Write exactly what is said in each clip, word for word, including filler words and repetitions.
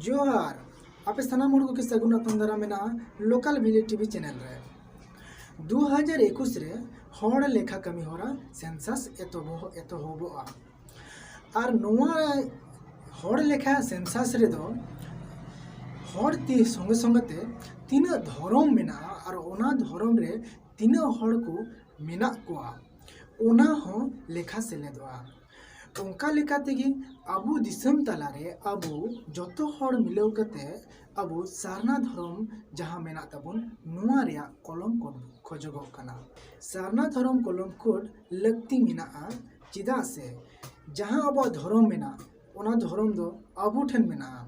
ᱡᱚᱦᱟᱨ᱾ ᱟᱯᱮ ᱥᱟᱱᱟᱢ ᱦᱚᱲ ᱠᱚᱜᱮ ᱥᱟᱹᱜᱩᱱ ᱟᱛᱟᱝ ᱫᱟᱨᱟᱢ ᱢᱮᱱᱟᱜᱼᱟ ᱞᱳᱠᱟᱞ ᱵᱷᱤᱞᱮᱡᱽ ᱴᱤᱵᱷᱤ ᱪᱮᱱᱮᱞ ᱨᱮ᱾ ᱫᱩ ᱦᱟᱡᱟᱨ ᱮᱠᱩᱥ ᱨᱮ ᱦᱚᱲ ᱞᱮᱠᱷᱟ ᱠᱟᱹᱢᱤ ᱦᱚᱨᱟ ᱥᱮᱱᱥᱟᱥ ᱮᱛᱚᱦᱚᱵ ᱮᱛᱚᱦᱚᱵᱚᱜᱼᱟ᱾ ᱟᱨ ᱱᱚᱣᱟ ᱦᱚᱲ ᱞᱮᱠᱷᱟ ᱥᱮᱱᱥᱟᱥ ᱨᱮᱫᱚ ᱦᱚᱲ ᱛᱤ ᱥᱚᱸᱜᱮ ᱥᱚᱸᱜᱮ ᱛᱮ ᱛᱤᱱᱟᱹᱜ ᱫᱷᱚᱨᱚᱢ ᱢᱮᱱᱟᱜᱼᱟ ᱟᱨ ᱚᱱᱟ ᱫᱷᱚᱨᱚᱢ ᱨᱮ ᱛᱤᱱᱟᱹᱜ ᱦᱚᱲ ᱠᱚ ᱢᱮᱱᱟᱜ ᱠᱚᱣᱟ, ᱚᱱᱟ ᱦᱚᱸ ᱞᱮᱠᱷᱟ ᱥᱮᱞᱮᱫᱚᱜᱼᱟ᱾ ᱚᱱᱠᱟ ᱞᱮᱠᱟ ᱛᱮᱜᱮ ᱟᱵᱚ ᱫᱤᱥᱚᱢ ᱛᱟᱞᱟᱨᱮ ᱟᱵᱚ ᱡᱚᱛᱚ ᱦᱚᱲ ᱢᱤᱞᱟᱹᱣ ᱠᱟᱛᱮ ᱟᱵᱚ ᱥᱟᱨᱱᱟ ᱫᱷᱚᱨᱚᱢ ᱡᱟᱦᱟᱸ ᱢᱮᱱᱟᱜ ᱛᱟᱵᱚᱱ, ᱱᱚᱣᱟ ᱨᱮᱭᱟᱜ ᱠᱚᱞᱚᱢ ᱠᱳᱰ ᱠᱷᱚᱡᱚᱜᱚᱜ ᱠᱟᱱᱟ᱾ ᱥᱟᱨᱱᱟ ᱫᱷᱚᱨᱚᱢ ᱠᱚᱞᱚᱢ ᱠᱳᱰ ᱞᱟᱹᱠᱛᱤ ᱢᱮᱱᱟᱜᱼᱟ᱾ ᱪᱮᱫᱟᱜ ᱥᱮ ᱡᱟᱦᱟᱸ ᱟᱵᱚᱣᱟᱜ ᱫᱷᱚᱨᱚᱢ ᱢᱮᱱᱟᱜ, ᱚᱱᱟ ᱫᱷᱚᱨᱚᱢ ᱫᱚ ᱟᱵᱚ ᱴᱷᱮᱱ ᱢᱮᱱᱟᱜᱼᱟ᱾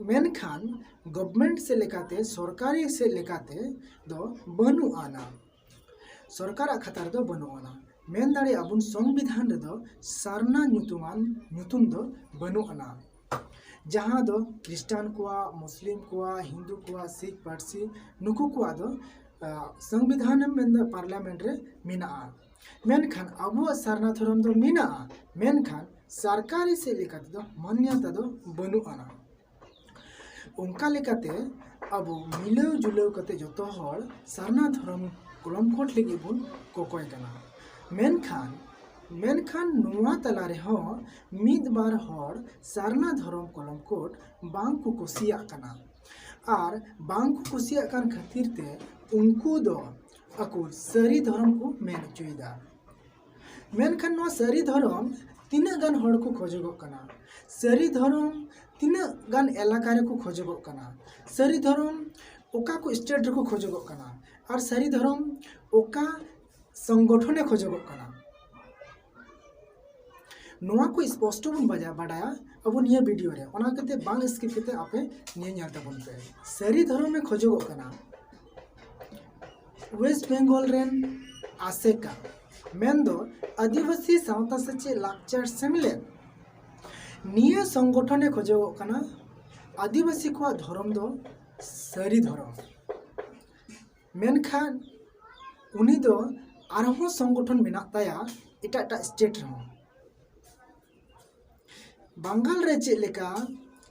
ᱢᱮᱱᱠᱷᱟᱱ ᱜᱚᱵᱷᱢᱮᱱᱴ ᱥᱮᱫ ᱞᱮᱠᱟᱛᱮ, ᱥᱚᱨᱠᱟᱨᱤ ᱥᱮᱫ ᱞᱮᱠᱟᱛᱮ ᱫᱚ ᱵᱟᱹᱱᱩᱜ ᱟᱱᱟ᱾ ᱥᱚᱨᱠᱟᱨᱟᱜ ᱠᱷᱟᱛᱟ ᱨᱮᱫᱚ ᱵᱟᱹᱱᱩᱜ ᱟᱱᱟ᱾ ᱢᱮᱱ ᱫᱟᱲᱮᱭᱟᱜᱼᱟ ᱵᱚᱱ ᱥᱚᱝᱵᱤᱫᱷᱟᱱ ᱨᱮᱫᱚ ᱥᱟᱨᱱᱟ ᱧᱩᱛᱩᱢᱟᱱ ᱧᱩᱛᱩᱢ ᱫᱚ ᱵᱟᱹᱱᱩᱜ ᱟᱱᱟ᱾ ᱡᱟᱦᱟᱸ ᱫᱚ ᱠᱷᱨᱤᱥᱴᱟᱱ ᱠᱚᱣᱟᱜ, ᱢᱩᱥᱞᱤᱢ ᱠᱚᱣᱟᱜ, ᱦᱤᱱᱫᱩ ᱠᱚᱣᱟᱜ, ᱥᱤᱠᱷ, ᱯᱟᱹᱨᱥᱤ, ᱱᱩᱠᱩ ᱠᱚᱣᱟᱜ ᱫᱚ, ᱟ, ᱥᱚᱝᱵᱤᱫᱷᱟᱱ ᱮᱢ ᱢᱮᱱᱫᱟ ᱯᱟᱨᱞᱟᱢᱮᱱᱴ ᱨᱮ ᱢᱮᱱᱟᱜᱼᱟ᱾ ᱢᱮᱱᱠᱷᱟᱱ ᱟᱵᱚᱣᱟᱜ ᱥᱟᱨᱱᱟ ᱫᱷᱚᱨᱚᱢ ᱫᱚ ᱢᱮᱱᱟᱜᱼᱟ, ᱢᱮᱱᱠᱷᱟᱱ ᱥᱚᱨᱠᱟᱨᱤ ᱥᱮᱫ ᱞᱮᱠᱟ ᱛᱮᱫᱚ ᱢᱟᱱᱭᱚᱛᱟ ᱫᱚ ᱵᱟᱹᱱᱩᱜ ᱟᱱᱟ᱾ ᱚᱱᱠᱟ ᱞᱮᱠᱟᱛᱮ ᱟᱵᱚ ᱢᱤᱞᱟᱹᱣ ᱡᱩᱞᱟᱹᱣ ᱠᱟᱛᱮ ᱡᱚᱛᱚ ᱦᱚᱲ ᱥᱟᱨᱱᱟ ᱫᱷᱚᱨᱚᱢ ᱠᱚᱞᱚᱢ ᱠᱳᱰ ᱞᱟᱹᱜᱤᱫ ᱵᱚᱱ ᱠᱚᱠᱚᱭ ᱠᱟᱱᱟ᱾ ᱢᱮᱱᱠᱷᱟᱱ, ᱢᱮᱱᱠᱷᱟᱱ ᱱᱚᱣᱟ ᱛᱟᱞᱟ ᱨᱮᱦᱚᱸ ᱢᱤᱫ ᱵᱟᱨ ᱦᱚᱲ ᱥᱟᱨᱱᱟ ᱫᱷᱚᱨᱚᱢ ᱠᱚᱞᱚᱢ ᱠᱳᱰ ᱵᱟᱝ ᱠᱚ ᱠᱩᱥᱤᱭᱟᱜ ᱠᱟᱱᱟ᱾ ᱟᱨ ᱵᱟᱝ ᱠᱚ ᱠᱩᱥᱤᱭᱟᱜ ᱠᱟᱱ ᱠᱷᱟᱹᱛᱤᱨ ᱛᱮ ᱩᱱᱠᱩ ᱫᱚ ᱟᱠᱚ ᱥᱟᱹᱨᱤ ᱫᱷᱚᱨᱚᱢ ᱠᱚ ᱢᱮᱱ ᱦᱚᱪᱚᱭᱮᱫᱟ᱾ ᱢᱮᱱᱠᱷᱟᱱ ᱱᱚᱣᱟ ᱥᱟᱹᱨᱤ ᱫᱷᱚᱨᱚᱢ ᱛᱤᱱᱟᱹᱜ ᱜᱟᱱ ᱦᱚᱲ ᱠᱚ ᱠᱷᱚᱡᱚᱜᱚᱜ ᱠᱟᱱᱟ? ᱥᱟᱹᱨᱤ ᱫᱷᱚᱨᱚᱢ ᱛᱤᱱᱟᱹᱜ ᱜᱟᱱ ᱮᱞᱟᱠᱟ ᱨᱮᱠᱚ ᱠᱷᱚᱡᱚᱜᱚᱜ ᱠᱟᱱᱟ? ᱥᱟᱹᱨᱤ ᱫᱷᱚᱨᱚᱢ ᱚᱠᱟ ᱠᱚ ᱥᱴᱮᱴ ᱨᱮᱠᱚ ᱠᱷᱚᱡᱚᱜᱚᱜ ᱠᱟᱱᱟ? ᱟᱨ ᱥᱟᱹᱨᱤ ᱫᱷᱚᱨᱚᱢ ᱚᱠᱟ ᱥᱚᱝᱜᱚᱴᱷᱚᱱᱮ ᱠᱷᱚᱡᱚᱜᱚᱜ ᱠᱟᱱᱟ? ᱱᱚᱣᱟ ᱠᱚ ᱥᱯᱚᱥᱴᱚ ᱵᱚᱱ ᱵᱟᱡᱟ-, ᱵᱟᱰᱟᱭᱟ ᱟᱵᱚ ᱱᱤᱭᱟᱹ ᱵᱷᱤᱰᱤᱭᱳ ᱨᱮ, ᱚᱱᱟ ᱠᱟᱛᱮ ᱵᱟᱝ ᱥᱠᱤᱯ ᱠᱟᱛᱮ ᱟᱯᱮ ᱱᱤᱭᱟᱹ ᱧᱮᱞ ᱛᱟᱵᱚᱱ ᱯᱮ᱾ ᱥᱟᱹᱨᱤ ᱫᱷᱚᱨᱚᱢᱮ ᱠᱷᱚᱡᱚᱜᱚᱜ ᱠᱟᱱᱟ ᱳᱭᱮᱥᱴ ᱵᱮᱝᱜᱚᱞ ᱨᱮᱱ ᱟᱥᱮᱠᱟ, ᱢᱮᱱᱫᱚ ᱟᱹᱫᱤᱵᱟᱹᱥᱤ ᱥᱟᱶᱛᱟ ᱥᱮᱪᱮᱫ ᱞᱟᱠᱪᱟᱨ ᱥᱮᱢᱞᱮᱫ, ᱱᱤᱭᱟᱹ ᱥᱚᱝᱜᱚᱴᱷᱚᱱᱮ ᱠᱷᱚᱡᱚᱜᱚᱜ ᱠᱟᱱᱟ ᱟᱹᱫᱤᱵᱟᱹᱥᱤ ᱠᱚᱣᱟᱜ ᱫᱷᱚᱨᱚᱢ ᱫᱚ ᱥᱟᱹᱨᱤ ᱫᱷᱚᱨᱚᱢ᱾ ᱢᱮᱱᱠᱷᱟᱱ ᱩᱱᱤ ᱫᱚ ᱟᱨᱦᱚᱸ ᱥᱚᱝᱜᱚᱴᱷᱚᱱ ᱢᱮᱱᱟᱜ ᱛᱟᱭᱟ ᱮᱴᱟᱜ ᱮᱴᱟᱜ ᱥᱴᱮᱴ ᱨᱮᱦᱚᱸ᱾ ᱵᱟᱝᱜᱟᱞ ᱨᱮ ᱪᱮᱫ ᱞᱮᱠᱟ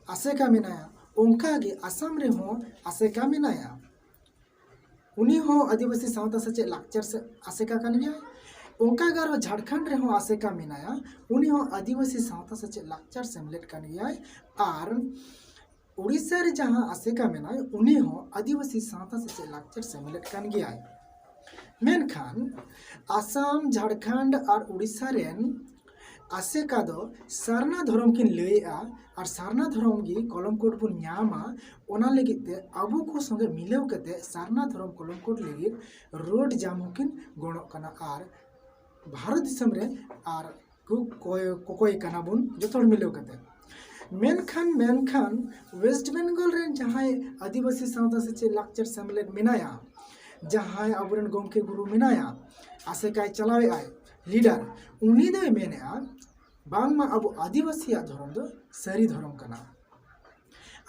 ᱟᱥᱮᱠᱟ ᱢᱮᱱᱟᱭᱟ, ᱚᱱᱠᱟᱜᱮ ᱟᱥᱟᱢ ᱨᱮᱦᱚᱸ ᱟᱥᱮᱠᱟ ᱢᱮᱱᱟᱭᱟ᱾ ᱩᱱᱤ ᱦᱚᱸ ᱟᱹᱫᱤᱵᱟᱹᱥᱤ ᱥᱟᱶᱛᱟ ᱥᱮᱪᱮᱫ ᱞᱟᱠᱪᱟᱨ ᱥᱮ ᱟᱥᱮᱠᱟ ᱠᱟᱱ ᱜᱮᱭᱟᱭ᱾ ᱚᱱᱠᱟᱜᱮ ᱟᱨᱦᱚᱸ ᱡᱷᱟᱲᱠᱷᱚᱸᱰ ᱨᱮᱦᱚᱸ ᱟᱥᱮᱠᱟ ᱢᱮᱱᱟᱭᱟ, ᱩᱱᱤ ᱦᱚᱸ ᱟᱹᱫᱤᱵᱟᱹᱥᱤ ᱥᱟᱶᱛᱟ ᱥᱮᱪᱮᱫ ᱞᱟᱠᱪᱟᱨ ᱥᱮᱢᱞᱮᱫ ᱠᱟᱱ ᱜᱮᱭᱟᱭ᱾ ᱟᱨ ᱩᱲᱤᱥᱥᱟ ᱨᱮ ᱡᱟᱦᱟᱸ ᱟᱥᱮᱠᱟ ᱢᱮᱱᱟᱭ, ᱩᱱᱤ ᱦᱚᱸ ᱟᱹᱫᱤᱵᱟᱹᱥᱤ ᱥᱟᱶᱛᱟ ᱥᱮᱪᱮᱫ ᱞᱟᱠᱪᱟᱨ ᱥᱮᱢᱞᱮᱫ ᱠᱟᱱ ᱜᱮᱭᱟᱭ᱾ ᱢᱮᱱᱠᱷᱟᱱ ᱟᱥᱟᱢ, ᱡᱷᱟᱲᱠᱷᱚᱸᱰ ᱟᱨ ᱩᱲᱤᱥᱥᱟ ᱨᱮᱱ ᱟᱥᱮᱠᱟ ᱫᱚ ᱥᱟᱨᱱᱟ ᱫᱷᱚᱨᱚᱢ ᱠᱤᱱ ᱞᱟᱹᱭᱮᱜᱼᱟ, ᱟᱨ ᱥᱟᱨᱱᱟ ᱫᱷᱚᱨᱚᱢ ᱜᱮ ᱠᱚᱞᱚᱢ ᱠᱳᱰ ᱵᱚᱱ ᱧᱟᱢᱟ᱾ ᱚᱱᱟ ᱞᱟᱹᱜᱤᱫ ᱛᱮ ᱟᱵᱚ ᱠᱚ ᱥᱚᱸᱜᱮ ᱢᱤᱞᱟᱹᱣ ᱠᱟᱛᱮ ᱥᱟᱨᱱᱟ ᱫᱷᱚᱨᱚᱢ ᱠᱚᱞᱚᱢ ᱠᱳᱰ ᱞᱟᱹᱜᱤᱫ ᱨᱳᱰ ᱡᱟᱢ ᱦᱚᱸᱠᱤᱱ ᱜᱚᱲᱚᱜ ᱠᱟᱱᱟ᱾ ᱟᱨ ᱵᱷᱟᱨᱚᱛ ᱫᱤᱥᱚᱢ ᱨᱮ ᱟᱨ ᱠᱚ ᱠᱚᱭ-, ᱠᱚᱠᱚᱭ ᱠᱟᱱᱟ ᱵᱚᱱ ᱡᱚᱛᱚ ᱦᱚᱲ ᱢᱤᱞᱟᱹᱣ ᱠᱟᱛᱮ᱾ ᱢᱮᱱᱠᱷᱟᱱ, ᱢᱮᱱᱠᱷᱟᱱ ᱳᱭᱮᱥᱴ ᱵᱮᱝᱜᱚᱞ ᱨᱮᱱ ᱡᱟᱦᱟᱸᱭ ᱟᱹᱫᱤᱵᱟᱹᱥᱤ ᱥᱟᱶᱛᱟ ᱥᱮᱪᱮᱫ ᱞᱟᱠᱪᱟᱨ ᱥᱮᱢᱞᱮᱫ ᱢᱮᱱᱟᱭᱟ, ᱡᱟᱦᱟᱸᱭ ᱟᱵᱚᱨᱮᱱ ᱜᱚᱢᱠᱮ ᱜᱩᱨᱩ ᱢᱮᱱᱟᱭᱟ, ᱟᱥᱮᱠᱟᱭ ᱪᱟᱞᱟᱣᱮᱫᱼᱟᱭ, ᱞᱤᱰᱟᱨ, ᱩᱱᱤ ᱫᱚᱭ ᱢᱮᱱᱮᱫᱼᱟ ᱵᱟᱝᱢᱟ ᱟᱵᱚ ᱟᱹᱫᱤᱵᱟᱹᱥᱤᱭᱟᱜ ᱫᱷᱚᱨᱚᱢ ᱫᱚ ᱥᱟᱹᱨᱤ ᱫᱷᱚᱨᱚᱢ ᱠᱟᱱᱟ᱾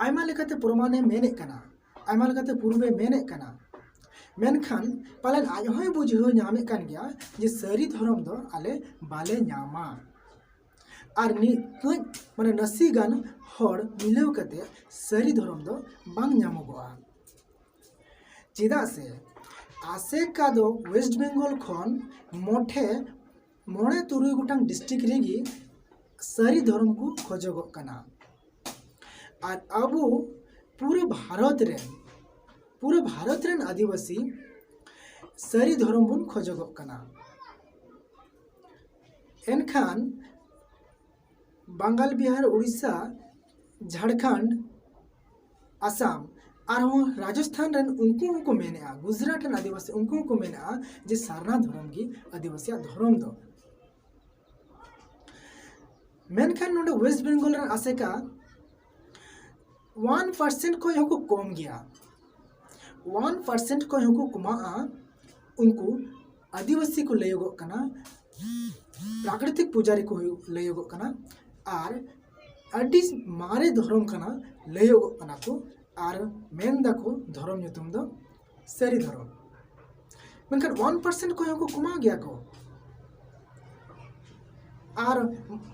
ᱟᱭᱢᱟ ᱞᱮᱠᱟᱛᱮ ᱯᱨᱚᱢᱟᱱᱮ ᱢᱮᱱᱮᱫ ᱠᱟᱱᱟ, ᱟᱭᱢᱟ ᱞᱮᱠᱟᱛᱮ ᱯᱩᱨᱩᱵᱮ ᱢᱮᱱᱮᱫ ᱠᱟᱱᱟ᱾ ᱢᱮᱱᱠᱷᱟᱱ ᱯᱟᱞᱮᱱ ᱟᱡ ᱦᱚᱸᱭ ᱵᱩᱡᱷᱟᱹᱣ ᱧᱟᱢᱮᱫ ᱠᱟᱱ ᱜᱮᱭᱟ ᱡᱮ ᱥᱟᱹᱨᱤ ᱫᱷᱚᱨᱚᱢ ᱫᱚ ᱟᱞᱮ ᱵᱟᱞᱮ ᱧᱟᱢᱟ᱾ ᱟᱨ ᱱᱤ-, ᱠᱟᱹᱡ, ᱢᱟᱱᱮ, ᱱᱟᱥᱮ ᱜᱟᱱ ᱦᱚᱲ ᱢᱤᱞᱟᱹᱣ ᱠᱟᱛᱮ ᱥᱟᱹᱨᱤ ᱫᱷᱚᱨᱚᱢ ᱫᱚ ᱵᱟᱝ ᱧᱟᱢᱚᱜᱚᱜᱼᱟ᱾ ᱪᱮᱫᱟᱜ ᱥᱮ ᱟᱥᱮᱠᱟ ᱫᱚ ᱳᱭᱮᱥᱴ ᱵᱮᱝᱜᱚᱞ ᱠᱷᱚᱱ ᱢᱚᱴᱷᱮ ᱢᱚᱬᱮ ᱛᱩᱨᱩᱭ ᱜᱚᱴᱟᱝ ᱰᱤᱥᱴᱨᱤᱠᱴ ᱨᱮᱜᱮ ᱥᱟᱹᱨᱤ ᱫᱷᱚᱨᱚᱢ ᱠᱚ ᱠᱷᱚᱡᱚᱜᱚᱜ ᱠᱟᱱᱟ᱾ ᱟᱨ ᱟᱵᱚ ᱯᱩᱨᱟᱹ ᱵᱷᱟᱨᱚᱛ ᱨᱮᱱ, ᱯᱩᱨᱟᱹ ᱵᱷᱟᱨᱚᱛ ᱨᱮᱱ ᱟᱹᱫᱤᱵᱟᱹᱥᱤ ᱥᱟᱹᱨᱤ ᱫᱷᱚᱨᱚᱢ ᱵᱚᱱ ᱠᱷᱚᱡᱚᱜᱚᱜ ᱠᱟᱱᱟ᱾ ᱮᱱᱠᱷᱟᱱ ᱵᱟᱝᱜᱟᱞ, ᱵᱤᱦᱟᱨ, ᱩᱲᱤᱥᱥᱟ, ᱡᱷᱟᱲᱠᱷᱚᱸᱰ, ᱟᱥᱟᱢ, ᱟᱨᱦᱚᱸ ᱨᱟᱡᱚᱥᱛᱷᱟᱱ ᱨᱮᱱ ᱩᱱᱠᱩ ᱦᱚᱸᱠᱚ ᱢᱮᱱᱮᱫᱼᱟ, ᱜᱩᱡᱽᱨᱟᱴ ᱨᱮᱱ ᱟᱹᱫᱤᱵᱟᱹᱥᱤ ᱩᱱᱠᱩ ᱦᱚᱸᱠᱚ ᱢᱮᱱᱮᱫᱼᱟ ᱡᱮ ᱥᱟᱨᱱᱟ ᱫᱷᱚᱨᱚᱢ ᱜᱮ ᱟᱹᱫᱤᱵᱟᱹᱥᱤᱭᱟᱜ ᱫᱷᱚᱨᱚᱢ ᱫᱚ᱾ ᱢᱮᱱᱠᱷᱟᱱ ᱱᱚᱰᱮ ᱳᱭᱮᱥᱴ ᱵᱮᱝᱜᱚᱞ ᱨᱮᱱ ᱟᱥᱮᱠᱟ ᱳᱣᱟᱱ ᱯᱟᱨᱥᱮᱱᱴ ᱠᱷᱚᱱ ᱦᱚᱸᱠᱚ ᱠᱚᱢ ᱜᱮᱭᱟ᱾ ᱳᱣᱟᱱ ᱯᱟᱨᱥᱮᱱᱴ ᱠᱷᱚᱱ ᱦᱚᱸᱠᱚ ᱠᱚᱢᱟᱜᱼᱟ᱾ ᱩᱱᱠᱩ ᱟᱹᱫᱤᱵᱟᱹᱥᱤ ᱠᱚ ᱞᱟᱹᱭᱚᱜᱚᱜ ᱠᱟᱱᱟ, ᱯᱨᱟᱠᱨᱤᱛᱤᱠ ᱯᱩᱡᱟᱨᱤ ᱠᱚ ᱦᱩᱭᱩᱜ, ᱞᱟᱹᱭᱚᱜᱚᱜ ᱠᱟᱱᱟ, ᱟᱨ ᱟᱹᱰᱤ ᱢᱟᱨᱮ ᱫᱷᱚᱨᱚᱢ ᱠᱟᱱᱟ ᱞᱟᱹᱭᱚᱜᱚᱜ ᱠᱟᱱᱟ ᱠᱚ, ᱟᱨ ᱢᱮᱱ ᱫᱟᱠᱚ ᱫᱷᱚᱨᱚᱢ ᱧᱩᱛᱩᱢ ᱫᱚ ᱥᱟᱹᱨᱤ ᱫᱷᱚᱨᱚᱢ᱾ ᱢᱮᱱᱠᱷᱟᱱ ᱳᱣᱟᱱ ᱯᱟᱨᱥᱮᱱᱴ ᱠᱷᱚᱱ ᱦᱚᱸᱠᱚ ᱠᱚᱢᱟᱣ ᱜᱮᱭᱟ ᱠᱚ᱾ ᱟᱨ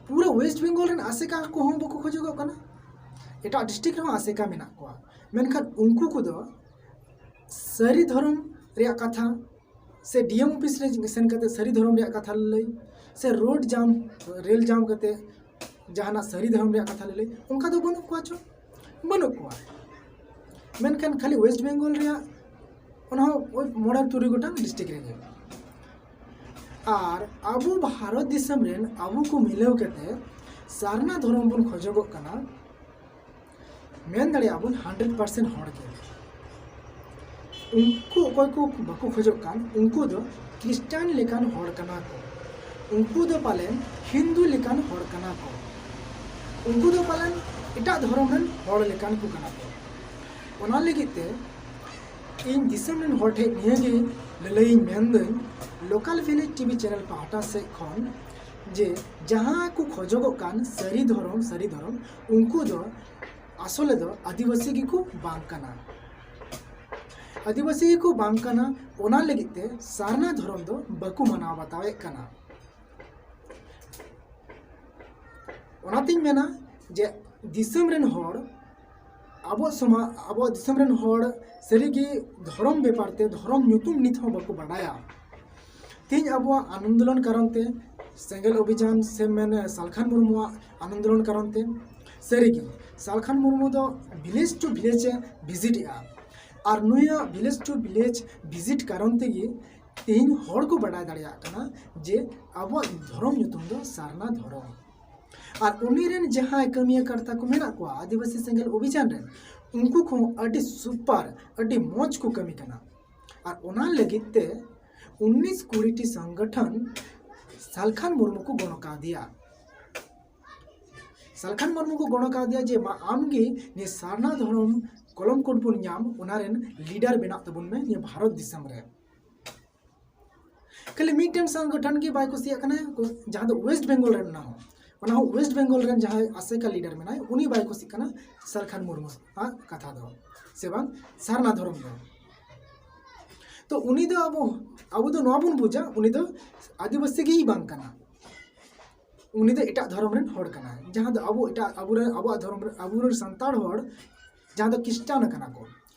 ᱯᱩᱨᱟᱹ ᱳᱭᱮᱥᱴ ᱵᱮᱝᱜᱚᱞ ᱨᱮᱱ ᱟᱥᱮᱠᱟ ᱠᱚᱦᱚᱸ ᱵᱟᱠᱚ ᱠᱷᱚᱡᱚᱜᱚᱜ ᱠᱟᱱᱟ᱾ ᱮᱴᱟᱜ ᱰᱤᱥᱴᱨᱤᱠᱴ ᱨᱮᱦᱚᱸ ᱟᱥᱮᱠᱟ ᱢᱮᱱᱟᱜ ᱠᱚᱣᱟ, ᱢᱮᱱᱠᱷᱟᱱ ᱩᱱᱠᱩ ᱠᱚᱫᱚ ᱥᱟᱹᱨᱤ ᱫᱷᱚᱨᱚᱢ ᱨᱮᱭᱟᱜ ᱠᱟᱛᱷᱟ ᱥᱮ ᱰᱤ ᱮᱢ ᱚᱯᱷᱤᱥ ᱨᱮ ᱥᱮᱱ ᱠᱟᱛᱮ ᱥᱟᱹᱨᱤ ᱫᱷᱚᱨᱚᱢ ᱨᱮᱭᱟᱜ ᱠᱟᱛᱷᱟ ᱞᱟᱹᱞᱟᱹᱭ ᱥᱮ ᱨᱳᱰ ᱡᱟᱢ, ᱨᱮᱞ ᱡᱟᱢ ᱠᱟᱛᱮ ᱡᱟᱦᱟᱱᱟᱜ ᱥᱟᱹᱨᱤ ᱫᱷᱚᱨᱚᱢ ᱨᱮᱭᱟᱜ ᱠᱟᱛᱷᱟ ᱞᱟᱹᱞᱟᱹᱭ, ᱚᱱᱠᱟ ᱫᱚ ᱵᱟᱹᱱᱩᱜ ᱠᱚᱣᱟ ᱪᱚ? ᱵᱟᱹᱱᱩᱜ ᱠᱚᱣᱟ᱾ ᱢᱮᱱᱠᱷᱟᱱ ᱠᱷᱟᱹᱞᱤ ᱳᱭᱮᱥᱴ ᱵᱮᱝᱜᱚᱞ ᱨᱮᱭᱟᱜ, ᱚᱱᱟ ᱦᱚᱸ ᱳᱭ ᱢᱚᱬᱮ ᱛᱩᱨᱩᱭ ᱜᱚᱴᱟᱝ ᱰᱤᱥᱴᱨᱤᱠᱴ ᱨᱮᱜᱮ᱾ ᱟᱨ ᱟᱵᱚ ᱵᱷᱟᱨᱚᱛ ᱫᱤᱥᱚᱢ ᱨᱮᱱ ᱟᱵᱚ ᱠᱚ ᱢᱤᱞᱟᱹᱣ ᱠᱟᱛᱮ ᱥᱟᱨᱱᱟ ᱫᱷᱚᱨᱚᱢ ᱵᱚᱱ ᱠᱷᱚᱡᱚᱜᱚᱜ ᱠᱟᱱᱟ, ᱢᱮᱱ ᱫᱟᱲᱮᱭᱟᱜᱼᱟ ᱵᱚᱱ ᱦᱟᱱᱰᱨᱮᱰ ᱯᱟᱨᱥᱮᱱᱴ ᱦᱚᱲ ᱜᱮ᱾ ᱩᱱᱠᱩ ᱚᱠᱚᱭ ᱠᱚ ᱵᱟᱠᱚ ᱠᱷᱚᱡᱚᱜ ᱠᱟᱱ, ᱩᱱᱠᱩ ᱫᱚ ᱠᱷᱨᱤᱥᱴᱟᱱ ᱞᱮᱠᱟᱱ ᱦᱚᱲ ᱠᱟᱱᱟ ᱠᱚ᱾ ᱩᱱᱠᱩ ᱫᱚ ᱯᱟᱞᱮᱱ ᱦᱤᱱᱫᱩ ᱞᱮᱠᱟᱱ ᱦᱚᱲ ᱠᱟᱱᱟ ᱠᱚ᱾ ᱩᱱᱠᱩ ᱫᱚ ᱯᱟᱞᱮᱱ ᱮᱴᱟᱜ ᱫᱷᱚᱨᱚᱢ ᱨᱮᱱ ᱦᱚᱲ ᱞᱮᱠᱟᱱ ᱠᱚ ᱠᱟᱱᱟ ᱠᱚ᱾ ᱚᱱᱟ ᱞᱟᱹᱜᱤᱫ ᱛᱮ ᱤᱧ ᱫᱤᱥᱚᱢ ᱨᱮᱱ ᱦᱚᱲ ᱴᱷᱮᱱ ᱱᱤᱭᱟᱹᱜᱮ ᱞᱟᱹᱞᱟᱹᱭᱤᱧ ᱢᱮᱱᱫᱟᱹᱧ, ᱞᱳᱠᱟᱞ ᱵᱷᱤᱞᱮᱡᱽ ᱴᱤᱵᱷᱤ ᱪᱮᱱᱮᱞ ᱯᱟᱦᱴᱟ ᱥᱮᱫ ᱠᱷᱚᱱ, ᱡᱮ ᱡᱟᱦᱟᱸ ᱠᱚ ᱠᱷᱚᱡᱚᱜᱚᱜ ᱠᱟᱱ ᱥᱟᱹᱨᱤ ᱫᱷᱚᱨᱚᱢ, ᱥᱟᱹᱨᱤ ᱫᱷᱚᱨᱚᱢ, ᱩᱱᱠᱩ ᱫᱚ ᱟᱥᱚᱞᱮ ᱫᱚ ᱟᱹᱫᱤᱵᱟᱹᱥᱤ ᱜᱮᱠᱚ ᱵᱟᱝ ᱠᱟᱱᱟ᱾ ᱟᱹᱫᱤᱵᱟᱹᱥᱤ ᱜᱮᱠᱚ ᱵᱟᱝ ᱠᱟᱱᱟ, ᱚᱱᱟ ᱞᱟᱹᱜᱤᱫ ᱛᱮ ᱥᱟᱨᱱᱟ ᱫᱷᱚᱨᱚᱢ ᱫᱚ ᱵᱟᱠᱚ ᱢᱟᱱᱟᱣ ᱵᱟᱛᱟᱣᱮᱫ ᱠᱟᱱᱟ᱾ ᱚᱱᱟᱛᱤᱧ ᱢᱮᱱᱟ ᱡᱮ ᱫᱤᱥᱚᱢ ᱨᱮᱱ ᱦᱚᱲ, ᱟᱵᱚ ᱥᱚᱢᱟ-, ᱟᱵᱚ ᱫᱤᱥᱚᱢ ᱨᱮᱱ ᱦᱚᱲ ᱥᱟᱹᱨᱤᱜᱮ ᱫᱷᱚᱨᱚᱢ ᱵᱮᱯᱟᱨ ᱛᱮ, ᱫᱷᱚᱨᱚᱢ ᱧᱩᱛᱩᱢ ᱱᱤᱛ ᱦᱚᱸ ᱵᱟᱠᱚ ᱵᱟᱰᱟᱭᱟ᱾ ᱛᱮᱦᱮᱧ ᱟᱵᱚᱣᱟᱜ ᱟᱱᱫᱳᱞᱚᱱ ᱠᱟᱨᱚᱱ ᱛᱮ, ᱥᱮᱸᱜᱮᱞ ᱚᱵᱷᱤᱡᱟᱱ ᱥᱮ ᱢᱮᱱ ᱥᱟᱞᱠᱷᱟᱱ ᱢᱩᱨᱢᱩᱣᱟᱜ ᱟᱱᱫᱳᱞᱚᱱ ᱠᱟᱨᱚᱱ ᱛᱮ, ᱥᱟᱹᱨᱤᱜᱮ ᱥᱟᱞᱠᱷᱟᱱ ᱢᱩᱨᱢᱩ ᱫᱚ ᱵᱷᱤᱞᱮᱡᱽ ᱴᱩ ᱵᱷᱤᱞᱮᱡᱽ ᱮ ᱵᱷᱤᱡᱤᱴ ᱮᱫᱼᱟ᱾ ᱟᱨ ᱱᱩᱭᱟᱜ ᱵᱷᱤᱞᱮᱡᱽ ᱴᱩ ᱵᱷᱤᱞᱮᱡᱽ ᱵᱷᱤᱡᱤᱴ ᱠᱟᱨᱚᱱ ᱛᱮᱜᱮ ᱛᱮᱦᱮᱧ ᱦᱚᱲ ᱠᱚ ᱵᱟᱰᱟᱭ ᱫᱟᱲᱮᱭᱟᱜ ᱠᱟᱱᱟ ᱡᱮ ᱟᱵᱚᱣᱟᱜ ᱫᱷᱚᱨᱚᱢ ᱧᱩᱛᱩᱢ ᱫᱚ ᱥᱟᱨᱱᱟ ᱫᱷᱚᱨᱚᱢ᱾ ᱟᱨ ᱩᱱᱤ ᱨᱮᱱ ᱡᱟᱦᱟᱸᱭ ᱠᱟᱹᱢᱤᱭᱟᱹ ᱠᱟᱨᱛᱟ ᱠᱚ ᱢᱮᱱᱟᱜ ᱠᱚᱣᱟ ᱟᱹᱫᱤᱵᱟᱹᱥᱤ ᱥᱮᱸᱜᱮᱞ ᱚᱵᱷᱤᱡᱟᱱ ᱨᱮᱱ, ᱩᱱᱠᱩ ᱠᱚᱦᱚᱸ ᱟᱹᱰᱤ ᱥᱩᱯᱟᱨ, ᱟᱹᱰᱤ ᱢᱚᱡᱽ ᱠᱚ ᱠᱟᱹᱢᱤ ᱠᱟᱱᱟ᱾ ᱟᱨ ᱚᱱᱟ ᱞᱟᱹᱜᱤᱫ ᱛᱮ ᱩᱱᱤᱥ ᱠᱩᱲᱤ ᱴᱤ ᱥᱚᱝᱜᱚᱴᱷᱚᱱ ᱥᱟᱞᱠᱷᱟᱱ ᱢᱩᱨᱢᱩ ᱠᱚ ᱜᱚᱲᱚ ᱠᱟᱣᱫᱮᱭᱟ᱾ ᱥᱟᱞᱠᱷᱟᱱ ᱢᱩᱨᱢᱩ ᱠᱚ ᱜᱚᱲᱚ ᱠᱟᱣᱫᱮᱭᱟ ᱡᱮ, "ᱢᱟ ᱟᱢᱜᱮ ᱱᱤᱭᱟᱹ ᱥᱟᱨᱱᱟ ᱫᱷᱚᱨᱚᱢ ᱠᱚᱞᱚᱢ ᱠᱳᱰ ᱵᱚᱱ ᱧᱟᱢ, ᱚᱱᱟ ᱨᱮᱱ ᱞᱤᱰᱟᱨ ᱵᱮᱱᱟᱜ ᱛᱟᱵᱚᱱ ᱢᱮ ᱱᱤᱭᱟᱹ ᱵᱷᱟᱨᱚᱛ ᱫᱤᱥᱚᱢ ᱨᱮ᱾" ᱠᱷᱟᱹᱞᱤ ᱢᱤᱫᱴᱮᱱ ᱥᱚᱝᱜᱚᱴᱷᱚᱱ ᱜᱮ ᱵᱟᱭ ᱠᱩᱥᱤᱭᱟᱜ ᱠᱟᱱᱟ, ᱡᱟᱦᱟᱸ ᱫᱚ ᱳᱭᱮᱥᱴ ᱵᱮᱝᱜᱚᱞ ᱨᱮᱱ, ᱚᱱᱟ ᱦᱚᱸ, ᱚᱱᱟ ᱦᱚᱸ ᱳᱭᱮᱥᱴ ᱵᱮᱝᱜᱚᱞ ᱨᱮᱱ ᱡᱟᱦᱟᱸᱭ ᱟᱥᱮᱠᱟ ᱞᱤᱰᱟᱨ ᱢᱮᱱᱟᱭ, ᱩᱱᱤ ᱵᱟᱭ ᱠᱩᱥᱤᱜ ᱠᱟᱱᱟ ᱥᱟᱞᱠᱷᱟᱱ ᱢᱩᱨᱢᱩ ᱟᱜ ᱠᱟᱛᱷᱟ ᱫᱚ, ᱥᱮ ᱵᱟᱝ ᱥᱟᱨᱱᱟ ᱫᱷᱚᱨᱚᱢ ᱫᱚ᱾ ᱛᱚ ᱩᱱᱤ ᱫᱚ ᱟᱵᱚ, ᱟᱵᱚ ᱫᱚ ᱱᱚᱣᱟ ᱵᱚᱱ ᱵᱩᱡᱟ, ᱩᱱᱤ ᱫᱚ ᱟᱹᱫᱤᱵᱟᱹᱥᱤ ᱜᱮᱭ ᱵᱟᱝ ᱠᱟᱱᱟ᱾ ᱩᱱᱤ ᱫᱚ ᱮᱴᱟᱜ ᱫᱷᱚᱨᱚᱢ ᱨᱮᱱ ᱦᱚᱲ ᱠᱟᱱᱟᱭ, ᱡᱟᱦᱟᱸ ᱫᱚ ᱟᱵᱚ ᱮᱴᱟᱜ ᱟᱵᱚᱨᱮᱱ ᱟᱵᱚᱣᱟᱜ ᱫᱷᱚᱨᱚᱢ ᱨᱮ ᱟᱵᱚᱨᱮᱱ ᱥᱟᱱᱛᱟᱲ ᱦᱚᱲ ᱡᱟᱦᱟᱸ ᱫᱚ ᱠᱷᱨᱤᱥᱴᱟᱱ ᱠᱟᱱᱟ ᱠᱚ,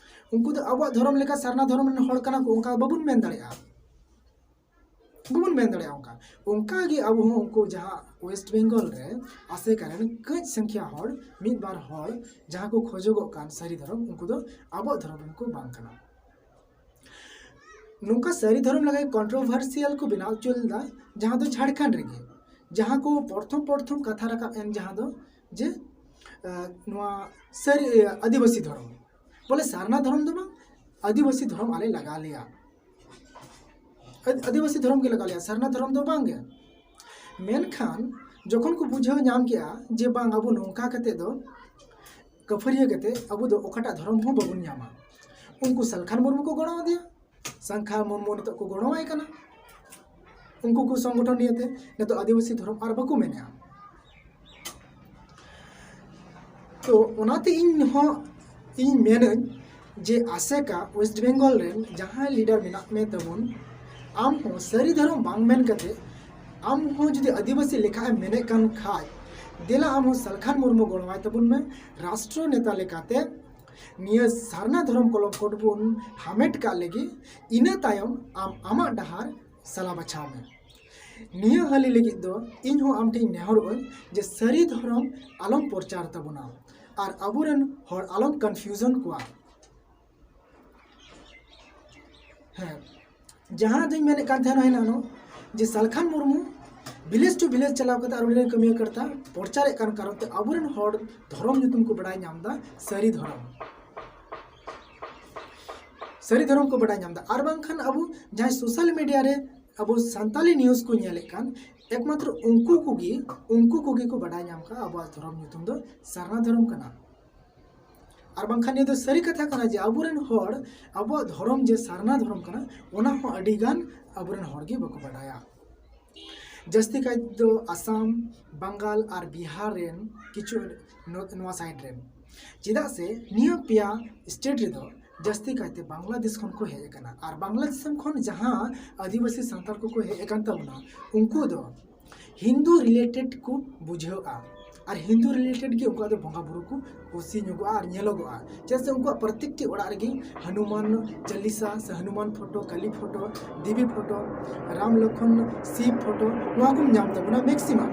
ᱩᱱᱠᱩ ᱫᱚ ᱟᱵᱚᱣᱟᱜ ᱫᱷᱚᱨᱚᱢ ᱞᱮᱠᱟ ᱥᱟᱨᱱᱟ ᱫᱷᱚᱨᱚᱢ ᱨᱮᱱ ᱦᱚᱲ ᱠᱟᱱᱟ ᱠᱚ, ᱚᱱᱠᱟ ᱵᱟᱵᱚᱱ ᱢᱮᱱ ᱫᱟᱲᱮᱭᱟᱜᱼᱟ᱾ ᱵᱟᱵᱚᱱ ᱢᱮᱱ ᱫᱟᱲᱮᱭᱟᱜᱼᱟ ᱚᱱᱠᱟ᱾ ᱚᱱᱠᱟ ᱜᱮ ᱟᱵᱚ ᱦᱚᱸ ᱩᱱᱠᱩ ᱡᱟᱦᱟᱸ ᱳᱭᱮᱥᱴ ᱵᱮᱝᱜᱚᱞ ᱨᱮ ᱟᱥᱮᱠᱟ ᱨᱮᱱ ᱠᱟᱹᱡ ᱥᱚᱝᱠᱷᱭᱟ ᱦᱚᱲ, ᱢᱤᱫ ᱵᱟᱨ ᱦᱚᱲ ᱡᱟᱦᱟᱸ ᱠᱚ ᱠᱷᱚᱡᱚᱜᱚᱜ ᱠᱟᱱ ᱥᱟᱹᱨᱤ ᱫᱷᱚᱨᱚᱢ, ᱩᱱᱠᱩ ᱫᱚ ᱟᱵᱚᱣᱟᱜ ᱫᱷᱚᱨᱚᱢ ᱨᱮᱱ ᱠᱚ ᱵᱟᱝ ᱠᱟᱱᱟ᱾ ᱱᱚᱝᱠᱟ ᱥᱟᱹᱨᱤ ᱫᱷᱚᱨᱚᱢ ᱞᱟᱹᱜᱤᱫ ᱠᱚᱱᱴᱨᱳᱵᱷᱟᱨᱥᱤᱭᱟᱞ ᱠᱚ ᱵᱮᱱᱟᱣ ᱦᱚᱪᱚ ᱞᱮᱫᱟ, ᱡᱟᱦᱟᱸ ᱫᱚ ᱡᱷᱟᱲᱠᱷᱚᱸᱰ ᱨᱮᱜᱮ, ᱡᱟᱦᱟᱸ ᱠᱚ ᱯᱨᱚᱛᱷᱚᱢ ᱯᱨᱚᱛᱷᱚᱢ ᱠᱟᱛᱷᱟ ᱨᱟᱠᱟᱵ ᱮᱱ, ᱡᱟᱦᱟᱸ ᱫᱚ ᱡᱮ ᱟᱸ, ᱱᱚᱣᱟ ᱥᱟᱹᱨᱤ ᱟᱹᱫᱤᱵᱟᱹᱥᱤ ᱫᱷᱚᱨᱚᱢ, ᱵᱚᱞᱮ ᱥᱟᱨᱱᱟ ᱫᱷᱚᱨᱚᱢ ᱫᱚ ᱵᱟᱝ, ᱟᱹᱫᱤᱵᱟᱹᱥᱤ ᱫᱷᱚᱨᱚᱢ ᱟᱞᱮ ᱞᱟᱜᱟᱣ ᱞᱮᱭᱟ, ᱟᱹᱫ- ᱟᱹᱫᱤᱵᱟᱹᱥᱤ ᱫᱷᱚᱨᱚᱢ ᱜᱮ ᱞᱟᱜᱟᱣ ᱞᱮᱭᱟ, ᱥᱟᱨᱱᱟ ᱫᱷᱚᱨᱚᱢ ᱫᱚ ᱵᱟᱝ ᱜᱮ᱾ ᱢᱮᱱᱠᱷᱟᱱ ᱡᱚᱠᱷᱚᱱ ᱠᱚ ᱵᱩᱡᱷᱟᱹᱣ ᱧᱟᱢ ᱠᱮᱜᱼᱟ ᱡᱮ ᱵᱟᱝ, ᱟᱵᱚ ᱱᱚᱝᱠᱟ ᱠᱟᱛᱮ ᱫᱚ ᱠᱟᱹᱯᱷᱟᱹᱨᱤᱭᱟᱹ ᱠᱟᱛᱮ ᱟᱵᱚ ᱫᱚ ᱚᱠᱟᱴᱟᱜ ᱫᱷᱚᱨᱚᱢ ᱦᱚᱸ ᱵᱟᱵᱚᱱ ᱧᱟᱢᱟ, ᱩᱱᱠᱩ ᱥᱟᱞᱠᱷᱟᱱ ᱢᱩᱨᱢᱩ ᱠᱚ ᱜᱚᱲᱚ ᱟᱫᱮᱭᱟ᱾ ᱥᱟᱞᱠᱷᱟᱱ ᱢᱩᱨᱢᱩ ᱱᱤᱛᱚᱜ ᱠᱚ ᱜᱚᱲᱚᱣᱟᱭ ᱠᱟᱱᱟ᱾ ᱩᱱᱠᱩ ᱠᱚ ᱥᱚᱝᱜᱚᱴᱷᱚᱱ ᱱᱤᱭᱮᱛᱮ ᱱᱤᱛᱚᱜ ᱟᱹᱫᱤᱵᱟᱹᱥᱤ ᱫᱷᱚᱨᱚᱢ ᱟᱨ ᱵᱟᱠᱚ ᱢᱮᱱᱮᱜᱼᱟ᱾ ᱛᱚ ᱚᱱᱟᱛᱮ ᱤᱧ ᱦᱚᱸ ᱤᱧ ᱢᱮᱱᱟᱹᱧ ᱡᱮ ᱟᱥᱮᱠᱟ ᱳᱭᱮᱥᱴ ᱵᱮᱝᱜᱚᱞ ᱨᱮᱱ ᱡᱟᱦᱟᱸᱭ ᱞᱤᱰᱟᱨ ᱢᱮᱱᱟᱜ ᱢᱮ ᱛᱟᱵᱚᱱ, ᱟᱢ ᱦᱚᱸ ᱥᱟᱹᱨᱤ ᱫᱷᱚᱨᱚᱢ ᱵᱟᱝ ᱢᱮᱱ ᱠᱟᱛᱮ ᱟᱢ ᱦᱚᱸ ᱡᱩᱫᱤ ᱟᱹᱫᱤᱵᱟᱹᱥᱤ ᱞᱮᱠᱷᱟ ᱮᱢ ᱢᱮᱱᱮᱫ ᱠᱟᱱ ᱠᱷᱟᱡ, ᱫᱮᱞᱟ ᱟᱢ ᱦᱚᱸ ᱥᱟᱞᱠᱷᱟᱱ ᱢᱩᱨᱢᱩ ᱜᱚᱲᱚᱣᱟᱭ ᱛᱟᱵᱚᱱ ᱢᱮ᱾ ᱨᱟᱥᱴᱨᱚ ᱱᱮᱛᱟ ᱞᱮᱠᱟᱛᱮ ᱱᱤᱭᱟᱹ ᱥᱟᱨᱱᱟ ᱫᱷᱚᱨᱚᱢ ᱠᱚᱞᱚᱢ ᱠᱳᱰ ᱵᱚᱱ ᱦᱟᱢᱮᱴ ᱠᱟᱜ ᱞᱟᱹᱜᱤᱫ, ᱤᱱᱟᱹ ᱛᱟᱭᱚᱢ ᱟᱢ ᱟᱢᱟᱜ ᱰᱟᱦᱟᱨ ᱥᱟᱞᱟ ᱵᱟᱪᱷᱟᱣ ᱢᱮ᱾ ᱱᱤᱭᱟᱹ ᱦᱟᱹᱞᱤ ᱞᱟᱹᱜᱤᱫ ᱫᱚ ᱤᱧ ᱦᱚᱸ ᱟᱢ ᱴᱷᱮᱱ ᱤᱧ ᱱᱮᱦᱚᱨᱚᱜ ᱟᱹᱧ ᱡᱮ ᱥᱟᱹᱨᱤ ᱫᱷᱚᱨᱚᱢ ᱟᱞᱚᱢ ᱯᱨᱚᱪᱟᱨ ᱛᱟᱵᱚᱱᱟ ᱟᱨ ᱟᱵᱚᱨᱮᱱ ᱦᱚᱲ ᱟᱞᱚᱢ ᱠᱚᱱᱯᱷᱤᱭᱩᱡᱚᱱ ᱠᱚᱣᱟ᱾ ᱦᱮᱸ, ᱡᱟᱦᱟᱸ ᱫᱚᱧ ᱢᱮᱱᱮᱫ ᱠᱟᱱ ᱛᱟᱦᱮᱱᱟ ᱦᱮᱱᱟᱜ ᱱᱚ, ᱡᱮ ᱥᱟᱞᱠᱷᱟᱱ ᱢᱩᱨᱢᱩ ᱵᱷᱤᱞᱮᱡᱽ ᱴᱩ ᱵᱷᱤᱞᱮᱡᱽ ᱪᱟᱞᱟᱣ ᱠᱟᱛᱮ ᱟᱨ ᱚᱸᱰᱮ ᱠᱟᱹᱢᱤᱭᱟᱹ ᱠᱟᱨᱛᱟ ᱯᱨᱚᱪᱟᱨᱮᱫ ᱠᱟᱱ ᱠᱟᱨᱚᱱ ᱛᱮ ᱟᱵᱚᱨᱮᱱ ᱦᱚᱲ ᱫᱷᱚᱨᱚᱢ ᱧᱩᱛᱩᱢ ᱠᱚ ᱵᱟᱲᱟᱭ ᱧᱟᱢ ᱮᱫᱟ, ᱥᱟᱹᱨᱤ ᱫᱷᱚᱨᱚᱢ, ᱥᱟᱹᱨᱤ ᱫᱷᱚᱨᱚᱢ ᱠᱚ ᱵᱟᱲᱟᱭ ᱧᱟᱢ ᱮᱫᱟ᱾ ᱟᱨ ᱵᱟᱝᱠᱷᱟᱱ ᱟᱵᱚ ᱡᱟᱦᱟᱸᱭ ᱥᱳᱥᱟᱞ ᱢᱤᱰᱤᱭᱟ ᱨᱮ ᱟᱵᱚ ᱥᱟᱱᱛᱟᱞᱤ ᱱᱤᱭᱩᱡᱽ ᱠᱚ ᱧᱮᱞᱮᱫ ᱠᱟᱱ, ᱮᱠᱢᱟᱛᱨᱚ ᱩᱱᱠᱩ ᱠᱚᱜᱮ, ᱩᱱᱠᱩ ᱠᱚᱜᱮ ᱠᱚ ᱵᱟᱰᱟᱭ ᱧᱟᱢ ᱠᱟᱜᱼᱟ ᱟᱵᱚᱣᱟᱜ ᱫᱷᱚᱨᱚᱢ ᱧᱩᱛᱩᱢ ᱫᱚ ᱥᱟᱨᱱᱟ ᱫᱷᱚᱨᱚᱢ ᱠᱟᱱᱟ᱾ ᱟᱨ ᱵᱟᱝᱠᱷᱟᱱ ᱱᱤᱭᱟᱹ ᱫᱚ ᱥᱟᱹᱨᱤ ᱠᱟᱛᱷᱟ ᱠᱟᱱᱟ ᱡᱮ ᱟᱵᱚᱨᱮᱱ ᱦᱚᱲ ᱟᱵᱚᱣᱟᱜ ᱫᱷᱚᱨᱚᱢ ᱡᱮ ᱥᱟᱨᱱᱟ ᱫᱷᱚᱨᱚᱢ ᱠᱟᱱᱟ, ᱚᱱᱟ ᱦᱚᱸ ᱟᱹᱰᱤ ᱜᱟᱱ ᱟᱵᱚᱨᱮᱱ ᱦᱚᱲ ᱜᱮ ᱵᱟᱠᱚ ᱵᱟᱰᱟᱭᱟ᱾ ᱡᱟᱹᱥᱛᱤ ᱠᱟᱭ ᱫᱚ ᱟᱥᱟᱢ, ᱵᱟᱝᱜᱟᱞ ᱟᱨ ᱵᱤᱦᱟᱨ ᱨᱮᱱ ᱠᱤᱪᱷᱩ ᱱᱚ-, ᱱᱚᱣᱟ ᱥᱟᱭᱤᱰ ᱨᱮᱱ᱾ ᱪᱮᱫᱟᱜ ᱥᱮ ᱱᱤᱭᱟᱹ ᱯᱮᱭᱟ ᱥᱴᱮᱴ ᱨᱮᱫᱚ ᱡᱟᱹᱥᱛᱤ ᱠᱟᱭᱛᱮ ᱵᱟᱝᱞᱟᱫᱮᱥ ᱠᱷᱚᱱ ᱠᱚ ᱦᱮᱡ ᱟᱠᱟᱱᱟ᱾ ᱟᱨ ᱵᱟᱝᱞᱟᱫᱮᱥ ᱠᱷᱚᱱ ᱡᱟᱦᱟᱸ ᱟᱹᱫᱤᱵᱟᱹᱥᱤ ᱥᱟᱱᱛᱟᱲ ᱠᱚᱠᱚ ᱦᱮᱡ ᱟᱠᱟᱱ ᱛᱟᱵᱚᱱᱟ, ᱩᱱᱠᱩ ᱫᱚ ᱦᱤᱱᱫᱩ ᱨᱤᱞᱮᱴᱮᱰ ᱠᱚ ᱵᱩᱡᱷᱟᱹᱜᱼᱟ᱾ ᱟᱨ ᱦᱤᱱᱫᱩ ᱨᱤᱞᱮᱴᱮᱰ ᱜᱮ ᱩᱱᱠᱩᱣᱟᱜ ᱫᱚ ᱵᱚᱸᱜᱟ ᱵᱩᱨᱩ ᱠᱚ ᱠᱩᱥᱤ ᱧᱚᱜᱚᱜᱼᱟ ᱟᱨ ᱧᱮᱞᱚᱜᱚᱜᱼᱟ᱾ ᱪᱮᱫᱟᱜ ᱥᱮ ᱩᱱᱠᱩᱣᱟᱜ ᱯᱨᱚᱛᱮᱠᱴᱤ ᱚᱲᱟᱜ ᱨᱮᱜᱮ ᱦᱚᱱᱩᱢᱟᱱ ᱪᱟᱞᱤᱥᱟ ᱥᱮ ᱦᱚᱱᱩᱢᱟᱱ ᱯᱷᱳᱴᱳ, ᱠᱟᱞᱤ ᱯᱷᱳᱴᱳ, ᱫᱮᱵᱤ ᱯᱷᱳᱴᱳ, ᱨᱟᱢ ᱞᱚᱠᱷᱚᱱ ᱥᱤᱵ ᱯᱷᱳᱴᱳ, ᱱᱚᱣᱟ ᱠᱚᱢ ᱧᱟᱢ ᱛᱟᱵᱚᱱᱟ ᱢᱮᱠᱥᱤᱢᱟᱢ᱾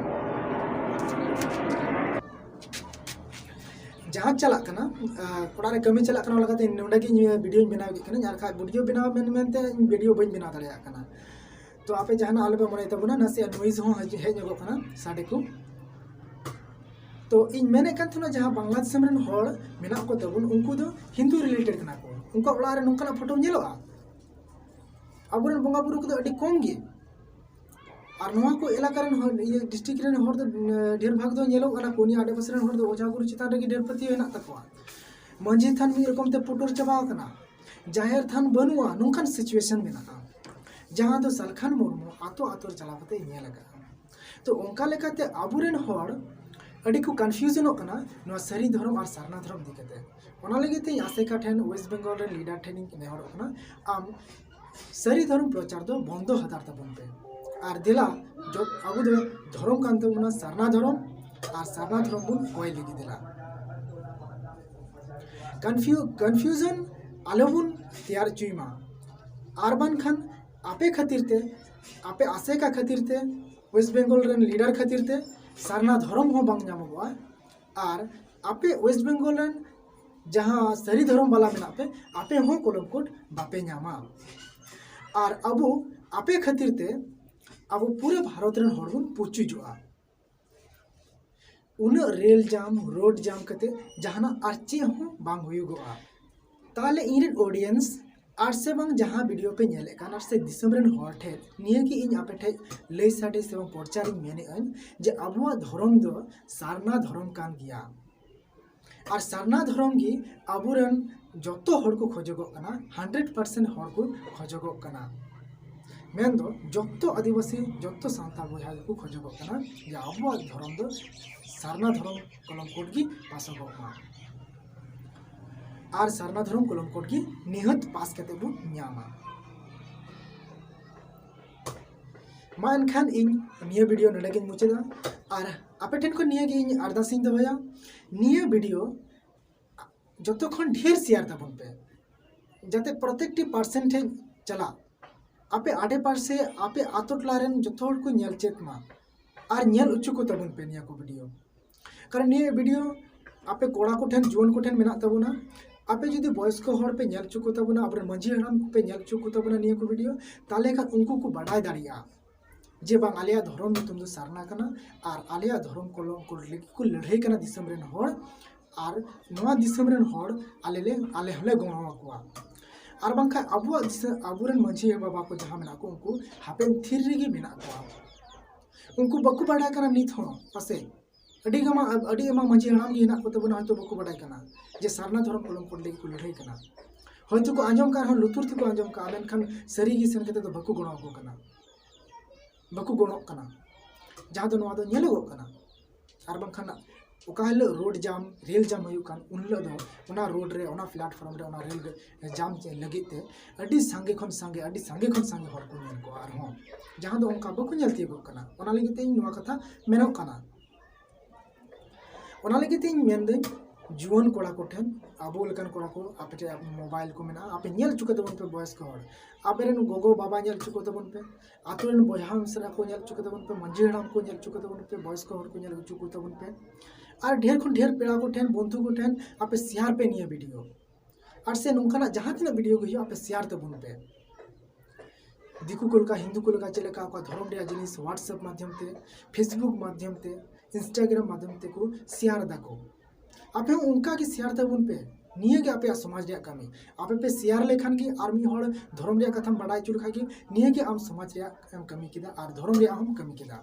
ᱡᱟᱦᱟᱸ ᱪᱟᱞᱟᱜ ᱠᱟᱱᱟ, ᱟᱸ, ᱚᱲᱟᱜ ᱨᱮ ᱠᱟᱹᱢᱤ ᱪᱟᱞᱟᱜ ᱠᱟᱱᱟ, ᱚᱱᱟ ᱞᱮᱠᱟᱛᱮ ᱱᱚᱰᱮ ᱜᱮ ᱤᱧ ᱵᱷᱤᱰᱤᱭᱳᱧ ᱵᱮᱱᱟᱣ ᱠᱮᱫ ᱠᱟᱱᱟ᱾ ᱟᱨ ᱠᱷᱟᱡ ᱵᱷᱤᱰᱤᱭᱳ ᱵᱮᱱᱟᱣ ᱢᱮᱱ ᱢᱮᱱᱛᱮ ᱤᱧ ᱵᱷᱤᱰᱤᱭᱳ ᱵᱟᱹᱧ ᱵᱮᱱᱟᱣ ᱫᱟᱲᱮᱭᱟᱜ ᱠᱟᱱᱟ᱾ ᱛᱚ ᱟᱯᱮ ᱡᱟᱦᱟᱱᱟᱜ ᱟᱞᱚᱯᱮ ᱢᱚᱱᱮᱭ ᱛᱟᱵᱚᱱᱟ, ᱱᱟᱥᱮᱭᱟᱜ ᱱᱚᱭᱮᱡᱽ ᱦᱚᱸ ᱦᱤᱡᱩᱜ, ᱦᱮᱡ ᱧᱚᱜᱚᱜ ᱠᱟᱱᱟ, ᱥᱟᱰᱮ ᱠᱚ᱾ ᱛᱚ ᱤᱧ ᱢᱮᱱᱮᱫ ᱠᱟᱱ ᱛᱟᱦᱮᱱᱟ, ᱡᱟᱦᱟᱸ ᱵᱟᱝᱞᱟ ᱫᱤᱥᱚᱢ ᱨᱮᱱ ᱦᱚᱲ ᱢᱮᱱᱟᱜ ᱠᱚ ᱛᱟᱵᱚᱱ, ᱩᱱᱠᱩ ᱫᱚ ᱦᱤᱱᱫᱩ ᱨᱤᱞᱮᱴᱮᱰ ᱠᱟᱱᱟ ᱠᱚ᱾ ᱩᱱᱠᱩᱣᱟᱜ ᱚᱲᱟᱜ ᱨᱮ ᱱᱚᱝᱠᱟᱱᱟᱜ ᱯᱷᱳᱴᱳ ᱧᱮᱞᱚᱜᱼᱟ? ᱟᱵᱚᱨᱮᱱ ᱵᱚᱸᱜᱟ ᱵᱩᱨᱩ ᱠᱚᱫᱚ ᱟᱹᱰᱤ ᱠᱚᱢ ᱜᱮ᱾ ᱟᱨ ᱱᱚᱣᱟ ᱠᱚ ᱮᱞᱟᱠᱟ ᱨᱮᱱ ᱦᱚᱲ, ᱤᱭᱟᱹ, ᱰᱤᱥᱴᱨᱤᱠᱴ ᱨᱮᱱ ᱦᱚᱲ ᱫᱚ, ᱩᱸ, ᱰᱷᱮᱨ ᱵᱷᱟᱜᱽ ᱫᱚ ᱧᱮᱞᱚᱜ ᱠᱟᱱᱟ ᱠᱚ, ᱱᱤᱭᱟᱹ ᱟᱰᱮᱯᱟᱥᱮ ᱨᱮᱱ ᱦᱚᱲ ᱫᱚ ᱚᱡᱷᱟ ᱜᱩᱨᱩ ᱪᱮᱛᱟᱱ ᱨᱮᱜᱮ ᱰᱷᱮᱨ ᱯᱟᱹᱛᱭᱟᱹᱣ ᱦᱮᱱᱟᱜ ᱛᱟᱠᱚᱣᱟ᱾ ᱢᱟᱹᱡᱷᱤ ᱛᱷᱟᱱ ᱢᱤᱫ ᱨᱚᱠᱚᱢ ᱛᱮ ᱯᱩᱴᱩᱨ ᱪᱟᱵᱟᱣ ᱠᱟᱱᱟ, ᱡᱟᱦᱮᱨ ᱛᱷᱟᱱ ᱵᱟᱹᱱᱩᱜᱼᱟ, ᱱᱚᱝᱠᱟᱱ ᱥᱤᱪᱩᱭᱮᱥᱚᱱ ᱢᱮᱱᱟᱜᱼᱟ, ᱡᱟᱦᱟᱸ ᱫᱚ ᱥᱟᱞᱠᱷᱟᱱ ᱢᱩᱨᱢᱩ ᱟᱛᱳ ᱟᱛᱳ ᱨᱮ ᱪᱟᱞᱟᱣ ᱠᱟᱛᱮ ᱧᱮᱞ ᱟᱠᱟᱫᱼᱟ᱾ ᱛᱚ ᱚᱱᱠᱟ ᱞᱮᱠᱟᱛᱮ ᱟᱵᱚᱨᱮᱱ ᱦᱚᱲ ᱟᱹᱰᱤ ᱠᱚ ᱠᱚᱱᱯᱷᱤᱭᱩᱡᱚᱱᱚᱜ ᱠᱟᱱᱟ ᱱᱚᱣᱟ ᱥᱟᱹᱨᱤ ᱫᱷᱚᱨᱚᱢ ᱟᱨ ᱥᱟᱨᱱᱟ ᱫᱷᱚᱨᱚᱢ ᱤᱫᱤ ᱠᱟᱛᱮ᱾ ᱚᱱᱟ ᱞᱟᱹᱜᱤᱫ ᱛᱮ ᱤᱧ ᱟᱥᱮᱠᱟ ᱴᱷᱮᱱ, ᱳᱭᱮᱥᱴ ᱵᱮᱝᱜᱚᱞ ᱨᱮᱱ ᱞᱤᱰᱟᱨ ᱴᱷᱮᱱ ᱤᱧ ᱱᱮᱦᱚᱨᱚᱜ ᱠᱟᱱᱟ, ᱟᱢ ᱥᱟᱹᱨᱤ ᱫᱷᱚᱨᱚᱢ ᱯᱨᱚᱪᱟᱨ ᱫᱚ ᱵᱚᱱᱫᱚ ᱦᱟᱛᱟᱲ ᱛᱟᱵᱚᱱ ᱯᱮ᱾ ᱟᱨ ᱫᱮᱞᱟ, ᱡᱚ-, ᱟᱵᱚ ᱫᱚ ᱫᱷᱚᱨᱚᱢ ᱠᱟᱱ ᱛᱟᱵᱚᱱᱟ ᱥᱟᱨᱱᱟ ᱫᱷᱚᱨᱚᱢ, ᱟᱨ ᱥᱟᱨᱱᱟ ᱫᱷᱚᱨᱚᱢ ᱵᱚᱱ ᱠᱚᱭ ᱞᱟᱹᱜᱤᱫ ᱫᱮᱞᱟ᱾ ᱠᱚᱱᱯᱷᱤᱭᱩ-, ᱠᱚᱱᱯᱷᱤᱭᱩᱡᱚᱱ ᱟᱞᱚᱵᱚᱱ ᱛᱮᱭᱟᱨ ᱦᱚᱪᱚᱭ ᱢᱟ᱾ ᱟᱨ ᱵᱟᱝᱠᱷᱟᱱ ᱟᱯᱮ ᱠᱷᱟᱹᱛᱤᱨ ᱛᱮ, ᱟᱯᱮ ᱟᱥᱮᱠᱟ ᱠᱷᱟᱹᱛᱤᱨ ᱛᱮ ᱳᱭᱮᱥᱴ ᱵᱮᱝᱜᱚᱞ ᱨᱮᱱ ᱞᱤᱰᱟᱨ ᱠᱷᱟᱹᱛᱤᱨ ᱛᱮ ᱥᱟᱨᱱᱟ ᱫᱷᱚᱨᱚᱢ ᱦᱚᱸ ᱵᱟᱝ ᱧᱟᱢᱚᱜᱚᱜᱼᱟ᱾ ᱟᱨ ᱟᱯᱮ ᱳᱭᱮᱥᱴ ᱵᱮᱝᱜᱚᱞ ᱨᱮᱱ ᱡᱟᱦᱟᱸ ᱥᱟᱹᱨᱤ ᱫᱷᱚᱨᱚᱢ ᱵᱟᱞᱟ ᱢᱮᱱᱟᱜ ᱯᱮ, ᱟᱯᱮ ᱦᱚᱸ ᱠᱚᱞᱚᱢ ᱠᱳᱰ ᱵᱟᱯᱮ ᱧᱟᱢᱟ᱾ ᱟᱨ ᱟᱵᱚ ᱟᱯᱮ ᱠᱷᱟᱹᱛᱤᱨ ᱛᱮ ᱟᱵᱚ ᱯᱩᱨᱟᱹ ᱵᱷᱟᱨᱚᱛ ᱨᱮᱱ ᱦᱚᱲ ᱵᱚᱱ ᱯᱩᱪᱩᱡᱚᱜᱼᱟ᱾ ᱩᱱᱟᱹᱜ ᱨᱮᱞ ᱡᱟᱢ, ᱨᱳᱰ ᱡᱟᱢ ᱠᱟᱛᱮ ᱡᱟᱦᱟᱱᱟᱜ ᱟᱨ ᱪᱮᱫ ᱦᱚᱸ ᱵᱟᱝ ᱦᱩᱭᱩᱜᱚᱜᱼᱟ᱾ ᱛᱟᱦᱚᱞᱮ ᱤᱧ ᱨᱮᱱ ᱚᱰᱤᱭᱮᱱᱥ ᱟᱨ ᱥᱮ ᱵᱟᱝ ᱡᱟᱦᱟᱸ ᱵᱷᱤᱰᱤᱭᱳ ᱯᱮ ᱧᱮᱞᱮᱫ ᱠᱟᱱ ᱟᱨ ᱥᱮ ᱫᱤᱥᱚᱢ ᱨᱮᱱ ᱦᱚᱲ ᱴᱷᱮᱱ ᱱᱤᱭᱟᱹ ᱜᱮ ᱤᱧ ᱟᱯᱮ ᱴᱷᱮᱱ ᱞᱟᱹᱭ ᱥᱟᱰᱮ ᱥᱮ ᱵᱟᱝ ᱯᱨᱚᱪᱟᱨᱤᱧ ᱢᱮᱱᱮᱫ ᱟᱹᱧ ᱡᱮ ᱟᱵᱚᱣᱟᱜ ᱫᱷᱚᱨᱚᱢ ᱫᱚ ᱥᱟᱨᱱᱟ ᱫᱷᱚᱨᱚᱢ ᱠᱟᱱ ᱜᱮᱭᱟ᱾ ᱟᱨ ᱥᱟᱨᱱᱟ ᱫᱷᱚᱨᱚᱢ ᱜᱮ ᱟᱵᱚᱨᱮᱱ ᱡᱚᱛᱚ ᱦᱚᱲ ᱠᱚ ᱠᱷᱚᱡᱚᱜᱚᱜ ᱠᱟᱱᱟ, ᱦᱟᱱᱰᱨᱮᱰ ᱯᱟᱨᱥᱮᱱᱴ ᱦᱚᱲ ᱠᱚ ᱠᱷᱚᱡᱚᱜᱚᱜ ᱠᱟᱱᱟ᱾ ᱢᱮᱱᱫᱚ ᱡᱚᱛᱚ ᱟᱹᱫᱤᱵᱟᱹᱥᱤ, ᱡᱚᱛᱚ ᱥᱟᱱᱛᱟᱲ ᱵᱚᱭᱦᱟ ᱜᱮᱠᱚ ᱠᱷᱚᱡᱚᱜᱚᱜ ᱠᱟᱱᱟ ᱡᱮ ᱟᱵᱚᱣᱟᱜ ᱫᱷᱚᱨᱚᱢ ᱫᱚ ᱥᱟᱨᱱᱟ ᱫᱷᱚᱨᱚᱢ ᱠᱚᱞᱚᱢ ᱠᱳᱰ ᱜᱮ ᱯᱟᱥᱚᱜᱚᱜ ᱢᱟ᱾ ᱟᱨ ᱥᱟᱨᱱᱟ ᱫᱷᱚᱨᱚᱢ ᱠᱚᱞᱚᱢ ᱠᱳᱰ ᱜᱮ ᱱᱤᱦᱟᱹᱛ ᱯᱟᱥ ᱠᱟᱛᱮ ᱵᱚᱱ ᱧᱟᱢᱟ᱾ ᱢᱟ ᱮᱱᱠᱷᱟᱱ ᱤᱧ ᱱᱤᱭᱟᱹ ᱵᱷᱤᱰᱤᱭᱳ ᱱᱚᱰᱮ ᱜᱤᱧ ᱢᱩᱪᱟᱹᱫᱟ᱾ ᱟᱨ ᱟᱯᱮ ᱴᱷᱮᱱ ᱠᱷᱚᱱ ᱱᱤᱭᱟᱹ ᱜᱮ ᱤᱧ ᱟᱨᱫᱟᱥ ᱤᱧ ᱫᱚᱦᱚᱭᱟ, ᱱᱤᱭᱟᱹ ᱵᱷᱤᱰᱤᱭᱳ ᱡᱚᱛᱚ ᱠᱷᱚᱱ ᱰᱷᱮᱨ ᱥᱮᱭᱟᱨ ᱛᱟᱵᱚᱱ ᱯᱮ, ᱡᱟᱛᱮ ᱯᱨᱚᱛᱮᱠᱴᱤ ᱯᱟᱨᱥᱮᱱ ᱴᱷᱮᱱ ᱪᱟᱞᱟᱜ, ᱟᱯᱮ ᱟᱰᱮ ᱯᱟᱥᱮ, ᱟᱯᱮ ᱟᱛᱳ ᱴᱚᱞᱟ ᱨᱮᱱ ᱡᱚᱛᱚ ᱦᱚᱲ ᱠᱚ ᱧᱮᱞ ᱪᱮᱫ ᱢᱟ ᱟᱨ ᱧᱮᱞ ᱦᱚᱪᱚ ᱠᱚ ᱛᱟᱵᱚᱱ ᱯᱮ ᱱᱤᱭᱟᱹ ᱠᱚ ᱵᱷᱤᱰᱤᱭᱳ᱾ ᱠᱟᱨᱚᱱ ᱱᱤᱭᱟᱹ ᱵᱷᱤᱰᱤᱭᱳ ᱟᱯᱮ ᱠᱚᱲᱟ ᱠᱚᱴᱷᱮᱱ, ᱡᱩᱣᱟᱹᱱ ᱠᱚᱴᱷᱮᱱ ᱢᱮᱱᱟᱜ ᱛᱟᱵᱚᱱᱟ᱾ ᱟᱯᱮ ᱡᱩᱫᱤ ᱵᱚᱭᱚᱥᱠᱚ ᱦᱚᱲ ᱯᱮ ᱧᱮᱞ ᱦᱚᱪᱚ ᱠᱚ ᱛᱟᱵᱚᱱᱟ, ᱟᱵᱚᱨᱮᱱ ᱢᱟᱹᱡᱷᱤ ᱦᱟᱲᱟᱢ ᱠᱚᱯᱮ ᱧᱮᱞ ᱦᱚᱪᱚ ᱠᱚ ᱛᱟᱵᱚᱱᱟ ᱱᱤᱭᱟᱹ ᱠᱚ ᱵᱷᱤᱰᱤᱭᱳ, ᱛᱟᱦᱚᱞᱮ ᱠᱷᱟᱱ ᱩᱱᱠᱩ ᱠᱚ ᱵᱟᱰᱟᱭ ᱫᱟᱲᱮᱭᱟᱜᱼᱟ ᱡᱮ ᱵᱟᱝ, ᱟᱞᱮᱭᱟᱜ ᱫᱷᱚᱨᱚᱢ ᱧᱩᱛᱩᱢ ᱫᱚ ᱥᱟᱨᱱᱟ ᱠᱟᱱᱟ ᱟᱨ ᱟᱞᱮᱭᱟᱜ ᱫᱷᱚᱨᱚᱢ ᱠᱚᱞᱚᱢ ᱠᱚ ᱞᱟᱹᱜᱤᱫ ᱠᱚ ᱞᱟᱹᱲᱦᱟᱹᱭ ᱠᱟᱱᱟ ᱫᱤᱥᱚᱢ ᱨᱮᱱ ᱦᱚᱲ, ᱟᱨ ᱱᱚᱣᱟ ᱫᱤᱥᱚᱢ ᱨᱮᱱ ᱦᱚᱲ ᱟᱞᱮ ᱞᱮ, ᱟᱞᱮ ᱦᱚᱸᱞᱮ ᱜᱚᱲᱚ ᱟᱠᱚᱣᱟ᱾ ᱟᱨ ᱵᱟᱝᱠᱷᱟᱱ ᱟᱵᱚᱣᱟᱜ ᱫᱤᱥᱚᱢ, ᱟᱵᱚᱨᱮᱱ ᱢᱟᱹᱡᱷᱤ ᱵᱟᱵᱟ ᱠᱚ ᱡᱟᱦᱟᱸ ᱢᱮᱱᱟᱜ ᱠᱚ, ᱩᱱᱠᱩ ᱦᱟᱯᱮᱱ ᱛᱷᱤᱨ ᱨᱮᱜᱮ ᱢᱮᱱᱟᱜ ᱠᱚᱣᱟ᱾ ᱩᱱᱠᱩ ᱵᱟᱠᱚ ᱵᱟᱰᱟᱭ ᱠᱟᱱᱟ ᱱᱤᱛ ᱦᱚᱸ ᱯᱟᱥᱮᱡ᱾ ᱟᱹᱰᱤ ᱜᱟᱱ, ᱟᱹᱰᱤ ᱟᱭᱢᱟ ᱢᱟᱹᱡᱷᱤ ᱦᱟᱲᱟᱢ ᱜᱮ ᱦᱮᱱᱟᱜ ᱠᱚ ᱛᱟᱵᱚᱱᱟ, ᱦᱚᱭᱛᱳ ᱵᱟᱠᱚ ᱵᱟᱰᱟᱭ ᱠᱟᱱᱟ ᱡᱮ ᱥᱟᱨᱱᱟ ᱫᱷᱚᱨᱚᱢ ᱠᱚᱞᱚᱢ ᱠᱚᱰ ᱞᱟᱹᱜᱤᱫ ᱠᱚ ᱞᱟᱹᱲᱦᱟᱹᱭ ᱠᱟᱱᱟ᱾ ᱦᱚᱭᱛᱳ ᱠᱚ ᱟᱸᱡᱚᱢ ᱠᱟᱜ ᱨᱮᱦᱚᱸ, ᱞᱩᱛᱩᱨ ᱛᱮᱠᱚ ᱟᱸᱡᱚᱢ ᱠᱟᱜᱼᱟ, ᱢᱮᱱᱠᱷᱟᱱ ᱥᱟᱹᱨᱤ ᱜᱮ ᱥᱮᱱ ᱠᱟᱛᱮ ᱫᱚ ᱵᱟᱠᱚ ᱜᱚᱲᱚ ᱟᱠᱚ ᱠᱟᱱᱟ, ᱵᱟᱠᱚ ᱜᱚᱲᱚᱜ ᱠᱟᱱᱟ, ᱡᱟᱦᱟᱸ ᱫᱚ ᱱᱚᱣᱟ ᱫᱚ ᱧᱮᱞᱚᱜᱚᱜ ᱠᱟᱱᱟ᱾ ᱟᱨ ᱵᱟᱝᱠᱷᱟᱱ ᱚᱠᱟ ᱦᱤᱞᱳᱜ ᱨᱳᱰ ᱡᱟᱢ, ᱨᱮᱞ ᱡᱟᱢ ᱦᱩᱭᱩᱜ ᱠᱟᱱ, ᱩᱱ ᱦᱤᱞᱳᱜ ᱫᱚ ᱚᱱᱟ ᱨᱳᱰ ᱨᱮ, ᱚᱱᱟ ᱯᱞᱟᱴᱯᱷᱚᱨᱢ ᱨᱮ, ᱚᱱᱟ ᱨᱮᱞ ᱨᱮ ᱡᱟᱢ ᱞᱟᱹᱜᱤᱫ ᱛᱮ ᱟᱹᱰᱤ ᱥᱟᱸᱜᱮ ᱠᱷᱚᱱ ᱥᱟᱸᱜᱮ, ᱟᱹᱰᱤ ᱥᱟᱸᱜᱮ ᱠᱷᱚᱱ ᱥᱟᱸᱜᱮ ᱦᱚᱲ ᱠᱚ ᱧᱮᱞ ᱠᱚᱣᱟ ᱟᱨᱦᱚᱸ, ᱡᱟᱦᱟᱸ ᱫᱚ ᱚᱱᱠᱟ ᱵᱟᱠᱚ ᱧᱮᱞ ᱛᱤᱭᱳᱜᱚᱜ ᱠᱟᱱᱟ᱾ ᱚᱱᱟ ᱞᱟᱹᱜᱤᱫ ᱛᱮ ᱤᱧ ᱱᱚᱣᱟ ᱠᱟᱛᱷᱟ ᱢᱮᱱᱚᱜ ᱠᱟᱱᱟ᱾ ᱚᱱᱟ ᱞᱟᱹᱜᱤᱫ ᱛᱮ ᱤᱧ ᱢᱮᱱᱫᱟᱹᱧ, ᱡᱩᱣᱟᱹᱱ ᱠᱚᱲᱟ ᱠᱚᱴᱷᱮᱱ, ᱟᱵᱚ ᱞᱮᱠᱟᱱ ᱠᱚᱲᱟ ᱠᱚ, ᱟᱯᱮ ᱴᱷᱮᱱ ᱢᱳᱵᱟᱭᱤᱞ ᱠᱚ ᱢᱮᱱᱟᱜᱼᱟ, ᱟᱯᱮ ᱧᱮᱞ ᱦᱚᱪᱚ ᱠᱚ ᱛᱟᱵᱚᱱ ᱯᱮ ᱵᱚᱭᱚᱥᱠᱚ ᱦᱚᱲ, ᱟᱯᱮᱨᱮᱱ ᱜᱚᱜᱚ ᱵᱟᱵᱟ ᱧᱮᱞ ᱦᱚᱪᱚ ᱠᱚ ᱛᱟᱵᱚᱱ ᱯᱮ, ᱟᱛᱳ ᱨᱮᱱ ᱵᱚᱭᱦᱟ ᱢᱤᱥᱨᱟ ᱠᱚ ᱧᱮᱞ ᱦᱚᱪᱚ ᱠᱚ ᱛᱟᱵᱚᱱ ᱯᱮ, ᱢᱟᱹᱡᱷᱤ ᱦᱟᱲᱟᱢ ᱠᱚ ᱧᱮᱞ ᱦᱚᱪᱚ ᱠᱚ ᱛᱟᱵᱚᱱ ᱯᱮ, ᱵᱚᱭᱚᱥᱠᱚ ᱦᱚᱲ ᱠᱚ ᱧᱮᱞ ᱦᱚᱪᱚ ᱠᱚ ᱛᱟᱵᱚᱱ ᱯᱮ, ᱟᱨ ᱰᱷᱮᱨ ᱠᱷᱚᱱ ᱰᱷᱮᱨ ᱯᱮᱲᱟ ᱠᱚᱴᱷᱮᱱ, ᱵᱚᱱᱫᱷᱩ ᱠᱚᱴᱷᱮᱱ ᱟᱯᱮ ᱥᱮᱭᱟᱨ ᱯᱮ ᱱᱤᱭᱟᱹ ᱵᱷᱤᱰᱤᱭᱳ᱾ ᱟᱨ ᱥᱮ ᱱᱚᱝᱠᱟᱱᱟᱜ ᱡᱟᱦᱟᱸ ᱛᱤᱱᱟᱹᱜ ᱵᱷᱤᱰᱤᱭᱳ ᱜᱮ ᱦᱩᱭᱩᱜᱼᱟ, ᱟᱯᱮ ᱥᱮᱭᱟᱨ ᱛᱟᱵᱚᱱ ᱯᱮ᱾ ᱫᱤᱠᱩ ᱠᱚ ᱞᱮᱠᱟ, ᱦᱤᱱᱫᱩ ᱠᱚ ᱞᱮᱠᱟ ᱪᱮᱫ ᱞᱮᱠᱟ ᱟᱠᱚᱣᱟᱜ ᱫᱷᱚᱨᱚᱢ ᱨᱮᱭᱟᱜ ᱡᱤᱱᱤᱥ WhatsApp ᱢᱟᱫᱽᱫᱷᱚᱢ ᱛᱮ, Facebook ᱢᱟᱫᱽᱫᱷᱚᱢ ᱛᱮ, Instagram ᱢᱟᱫᱽᱫᱷᱚᱢ ᱛᱮᱠᱚ ᱥᱮᱭᱟᱨ ᱫᱟᱠᱚ, ᱟᱯᱮ ᱦᱚᱸ ᱚᱱᱠᱟ ᱜᱮ ᱥᱮᱭᱟᱨ ᱛᱟᱵᱚᱱ ᱯᱮ᱾ ᱱᱤᱭᱟᱹ ᱜᱮ ᱟᱯᱮᱭᱟᱜ ᱥᱚᱢᱟᱡᱽ ᱨᱮᱭᱟᱜ ᱠᱟᱹᱢᱤ᱾ ᱟᱯᱮ ᱯᱮ ᱥᱮᱭᱟᱨ ᱞᱮᱠᱷᱟᱱ ᱜᱮ, ᱟᱨ ᱢᱤᱫ ᱦᱚᱲ ᱫᱷᱚᱨᱚᱢ ᱨᱮᱭᱟᱜ ᱠᱟᱛᱷᱟᱢ ᱵᱟᱰᱟᱭ ᱦᱚᱪᱚ ᱞᱮᱠᱷᱟᱱ ᱜᱮ, ᱱᱤᱭᱟᱹ ᱜᱮ ᱟᱢ ᱥᱚᱢᱟᱡᱽ ᱨᱮᱭᱟᱜ ᱮᱢ ᱠᱟᱹᱢᱤ ᱠᱮᱫᱟ ᱟᱨ ᱫᱷᱚᱨᱚᱢ ᱨᱮᱭᱟᱜ ᱦᱚᱸᱢ ᱠᱟᱹᱢᱤ ᱠᱮᱫᱟ᱾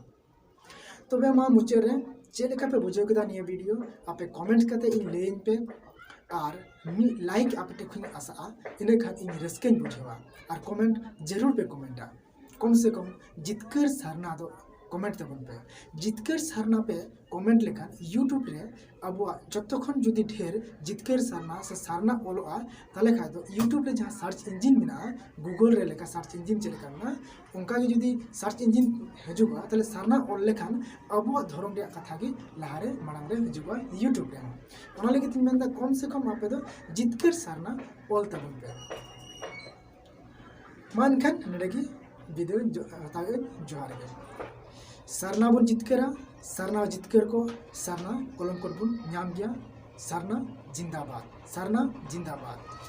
ᱛᱚᱵᱮ ᱢᱟ ᱢᱩᱪᱟᱹᱫ ᱨᱮ ᱪᱮᱫ ᱞᱮᱠᱟ ᱯᱮ ᱵᱩᱡᱷᱟᱹᱣ ᱠᱮᱫᱟ ᱱᱤᱭᱟᱹ ᱵᱷᱤᱰᱤᱭᱳ, ᱟᱯᱮ ᱠᱚᱢᱮᱱᱴ ᱠᱟᱛᱮ ᱤᱧ ᱞᱟᱹᱭᱟᱹᱧ ᱯᱮ᱾ ᱟᱨ ᱢᱤᱫ ᱞᱟᱭᱤᱠ ᱟᱯᱮ ᱴᱷᱮᱱ ᱠᱷᱚᱱᱤᱧ ᱟᱥᱟᱜᱼᱟ, ᱤᱱᱟᱹ ᱠᱷᱟᱱ ᱤᱧ ᱨᱟᱹᱥᱠᱟᱹᱧ ᱵᱩᱡᱷᱟᱹᱣᱟ᱾ ᱟᱨ ᱠᱚᱢᱮᱱᱴ ᱡᱟᱹᱨᱩᱲ ᱯᱮ ᱠᱚᱢᱮᱱᱴᱟ, ᱠᱚᱢ ᱥᱮ ᱠᱚᱢ ᱡᱤᱛᱠᱟᱹᱨ ᱥᱟᱨᱱᱟ ᱫᱚ ᱠᱚᱢᱮᱱᱴ ᱛᱟᱵᱚᱱ ᱯᱮ᱾ ᱡᱤᱛᱠᱟᱹᱨ ᱥᱟᱨᱱᱟ ᱯᱮ ᱠᱚᱢᱮᱱᱴ ᱞᱮᱠᱷᱟᱱ YouTube ᱨᱮ ᱟᱵᱚᱣᱟᱜ ᱡᱚᱛᱚ ᱠᱷᱚᱱ ᱡᱩᱫᱤ ᱰᱷᱮᱨ ᱡᱤᱛᱠᱟᱹᱨ ᱥᱟᱨᱱᱟ ᱥᱮ ᱥᱟᱨᱱᱟ ᱚᱞᱚᱜᱼᱟ, ᱛᱟᱦᱚᱞᱮ ᱠᱷᱟᱱ ᱫᱚ YouTube ᱨᱮ ᱡᱟᱦᱟᱸ ᱥᱟᱨᱪ ᱤᱧᱡᱤᱱ ᱢᱮᱱᱟᱜᱼᱟ, Google ᱨᱮ ᱞᱮᱠᱟ ᱥᱟᱨᱪ ᱤᱧᱡᱤᱱ ᱪᱮᱫ ᱞᱮᱠᱟ ᱢᱮᱱᱟᱜᱼᱟ, ᱚᱱᱠᱟ ᱜᱮ ᱡᱩᱫᱤ ᱥᱟᱨᱪ ᱤᱧᱡᱤᱱ ᱦᱤᱡᱩᱜᱼᱟ, ᱛᱟᱦᱚᱞᱮ ᱥᱟᱨᱱᱟ ᱚᱞ ᱞᱮᱠᱷᱟᱱ ᱟᱵᱚᱣᱟᱜ ᱫᱷᱚᱨᱚᱢ ᱨᱮᱭᱟᱜ ᱠᱟᱛᱷᱟ ᱜᱮ ᱞᱟᱦᱟᱨᱮ ᱢᱟᱲᱟᱝ ᱨᱮ ᱦᱤᱡᱩᱜᱼᱟ YouTube ᱨᱮᱦᱚᱸ᱾ ᱚᱱᱟ ᱞᱟᱹᱜᱤᱫ ᱤᱧ ᱢᱮᱱᱫᱟ, ᱠᱚᱢ ᱥᱮ ᱠᱚᱢ ᱟᱯᱮ ᱫᱚ ᱡᱤᱛᱠᱟᱹᱨ ᱥᱟᱨᱱᱟ ᱚᱞ ᱛᱟᱵᱚᱱ ᱯᱮ᱾ ᱢᱟ ᱮᱱᱠᱷᱟᱱ ᱱᱚᱰᱮ ᱜᱮ ᱵᱤᱫᱟᱹᱭ ᱡᱚ-, ᱦᱟᱛᱟᱣ ᱮᱫ, ᱡᱚᱦᱟᱨ ᱜᱮ᱾ ᱥᱟᱨᱱᱟ ᱵᱚᱱ ᱡᱤᱛᱠᱟᱹᱨᱟ, ᱥᱟᱨᱱᱟ ᱡᱤᱛᱠᱟᱹᱨ ᱠᱚ, ᱥᱟᱨᱱᱟ ᱠᱚᱞᱚᱢ ᱠᱚᱨᱮ ᱵᱚᱱ ᱧᱟᱢ ᱜᱮᱭᱟ᱾ ᱥᱟᱨᱱᱟ ᱡᱤᱱᱫᱟᱵᱟᱫ, ᱥᱟᱨᱱᱟ ᱡᱤᱱᱫᱟᱵᱟᱫ᱾